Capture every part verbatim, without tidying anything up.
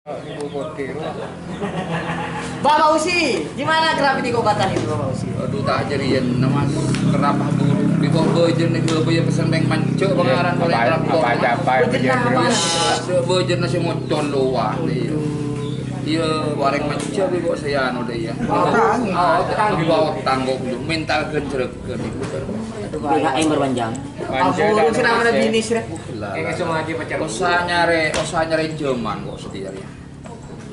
Bapak Usi, gimana kerap ini kombatan itu, Bapak Usi? Aduh, ta' jâriyân, Mas. Kerap buru. Bi' kok bâjâna ghâbây pèssèna rèng manca, pangaran apa, apa, apa, bâjâna, Mas? Bâjâna sè mocol lowa. Iyâ, orèng manca bi' kok sè anu dâ' iyâ. Oh, otang. Otang kok belum. Mental genjrek. Aduh, bahaya. Yang berpanjang. Aku urus nama Nabi ini, Srek. Osa nyarè, osa nyarè jhâman kok setiap hari.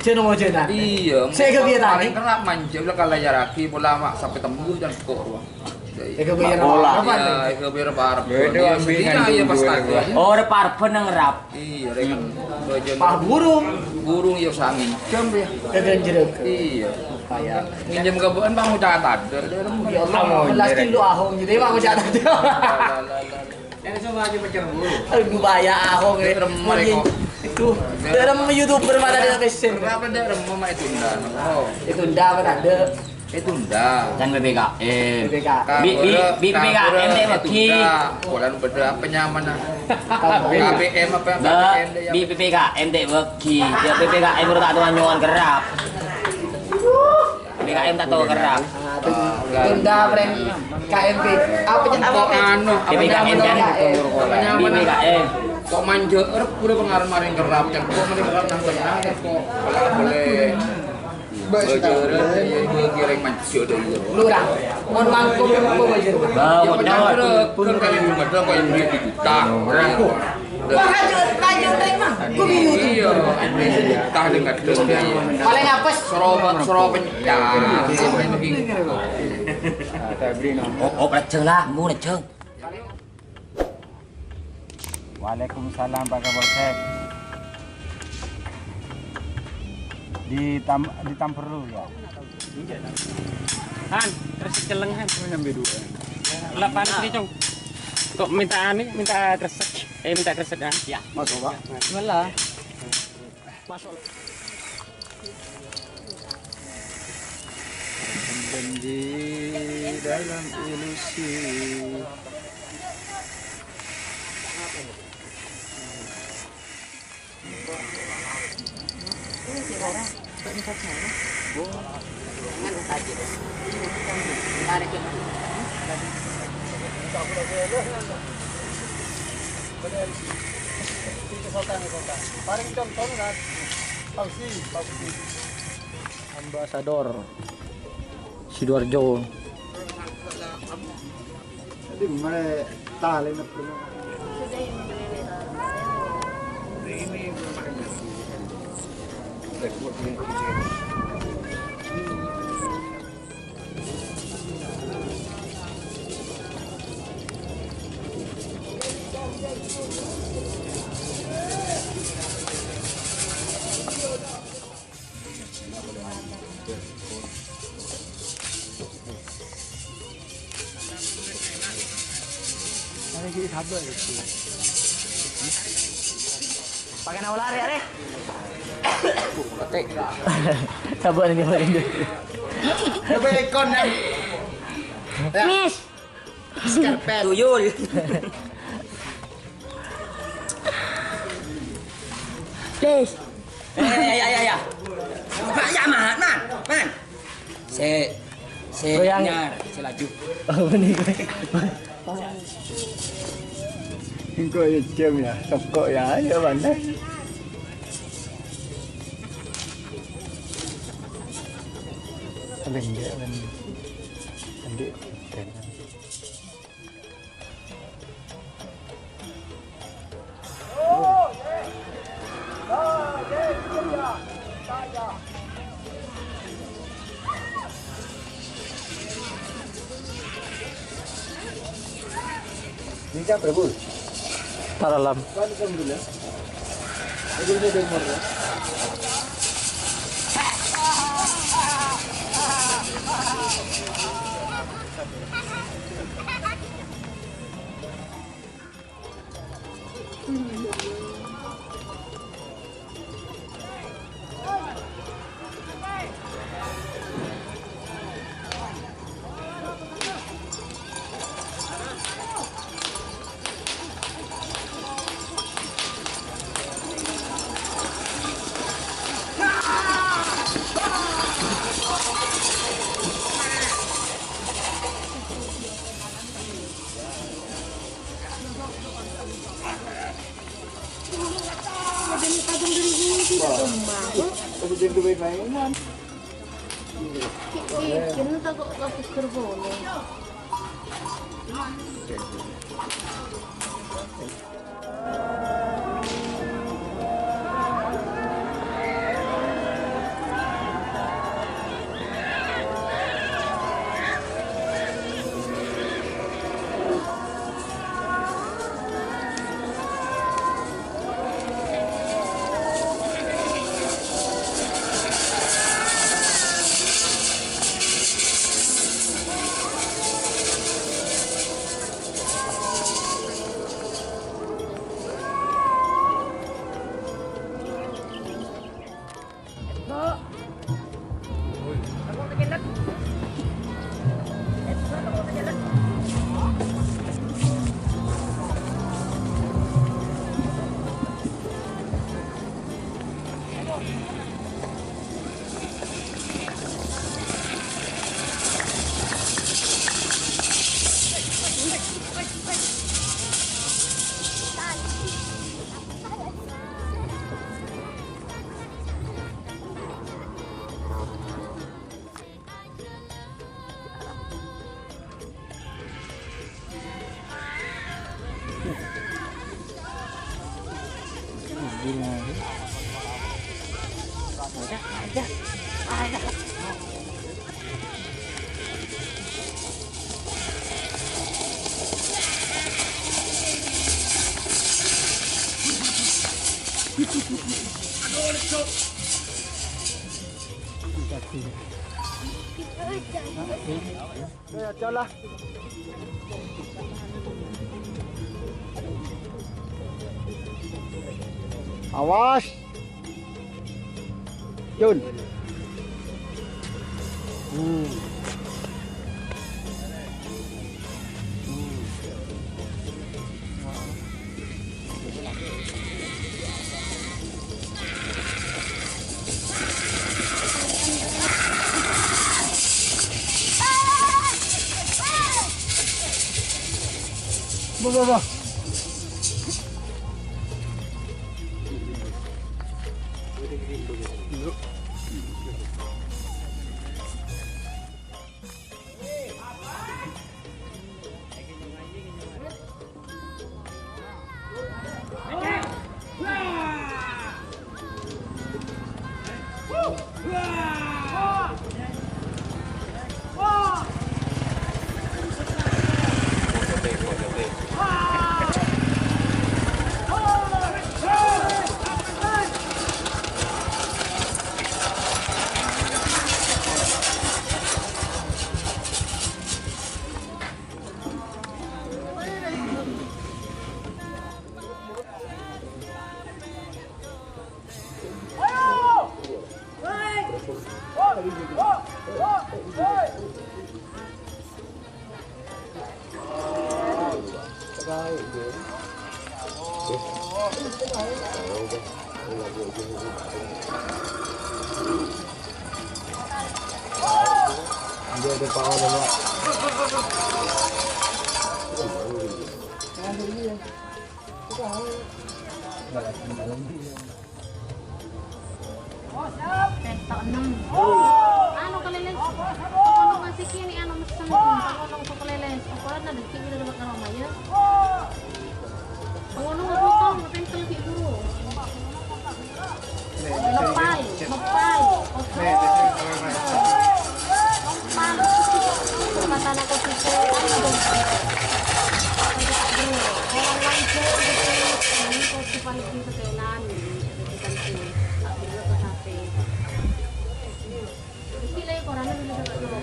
Jhâ' napa jhâ' ta'? Iyâ, sè ghâbây ta'? Paling kerap manca, la kala yaraghi, pola ma' sampè' tembus jhân kok. Èghâbây apa? Iyâ, èghâbây apa? Bâdâ ambingan iyâ, pas dulu, tadi. Oh, ada parfum yang ngerap. Iyâ, rèng. Pas burung. Burung iyâ sangèng jhâm iyâ. Kagân jhârâ. Iyâ. Nginjhâm ka bâ'na, Bang, ngucap tadâ'. Ya Allah, belas kilo ahong jadi, Bang, ngucap tadâ'. Ini semua aja pecah dulu. Aduh, bahaya ahong, ya. Remmer, kok. Itu, dalam YouTuber mana dia pesen. Kenapa dia remmer, Mak, itu ndak? Oh. Itu ndak, apa tadâ'? Itu ndak. Kan P P K M. P P K M. Bi-, bi-, bi-, P P K M dek bagi. Bulan beda apa nyaman, ah? K P M apa Mbak, P P K M dek yang bi-, P P K M dek bagi. Ya, P P K M udah tak ada nyuan kerap. P P K M tak tahu kerap. Ah, itu, itu ndak, friend. K M P. Apa, apa? Anu, P P K M kan? Apa nyaman? P P K M. Kok manjâ, er, pura pengaruh maring kerap, kan? Kok maring kerap nang tenang, kan? Kok boleh Mbak, bajârâ, iya, iya, kireng manjâ dâ' iyâ. Lurah, mon mangkok, mangkok bajârâ. Lah, ya, bener. Pun kaya gimana, kaya duit dijuta. Wah, aja, aja, terima. Ku bingung. Iya, duit dijuta dengan duit. Paling apes. Soro, soro pencah. Oh, oh, lajeng lah, mu lajeng. Waalaikumsalam, Pak Kapolsek. Ditam-, ditamper dulu, ya. Han, terus celeng, Han. Ini sampai dua. Delapan ini, Cong. Kok minta ani, minta kresek? Eh, minta kresek, Han? Ya. Masuk, Pak. Bismillah. Masuk. Janji dalam ilusi. Paling contoh, Fauzi, Fauzi. Ambasador Sidoarjo. Jadi, mulai tali ngeprint. Pakai nawa lari, are? Mati. Sabar ini, Pak. Coba ikon, ya. Ya. Miss. Scarpet. Tuyul. Please. Ya, ya, ya, ya, ya. Pak, ya, Man, Man, Man. Se, se, goyang. Nyar, se laju. Oh, ini. Engko' ya, jam ya, sokok ya, ayo, Man. Paling enggak, Man. Nanti. Ini siapa, Bu? Paralam. Ki-, ki-, kèng tako' kabughâr polè. Eh, aja lah. Awas. Jun. Hmm. Hmm. Bah, bah, bah. Pènto ennem. Anu kalèlèng. Ngono masih kini anu mesen. Ngono kalèlèng. Apa ada dikit kita dapat aroma ya? Ngono potong, pentel di dulu. Mepal, mepal. Mepal. Matana kosise, anu dong. Orang lain jauh gitu. Ini kok cuma lebih setelan. Bukan sih. Tak perlu ke kafe. Iki le korannya bisa dapat rumah.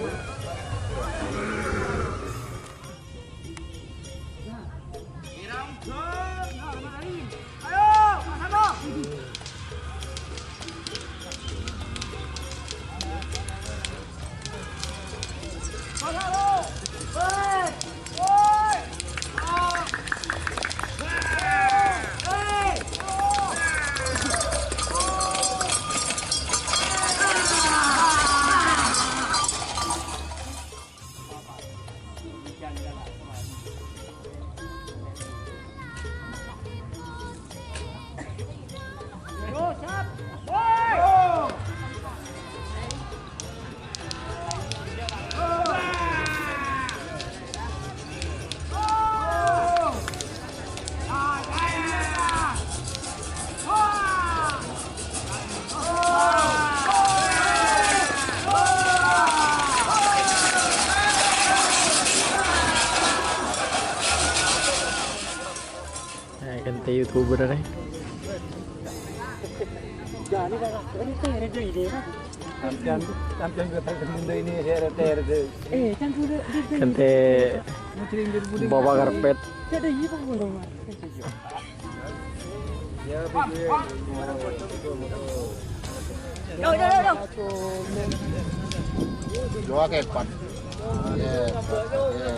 Te YouTuber arè. Sampèyan, sampèyan ghâ' tadâ' ini, R T, R T. Kan te bawa karpet. Dua kepan. Iya, iya.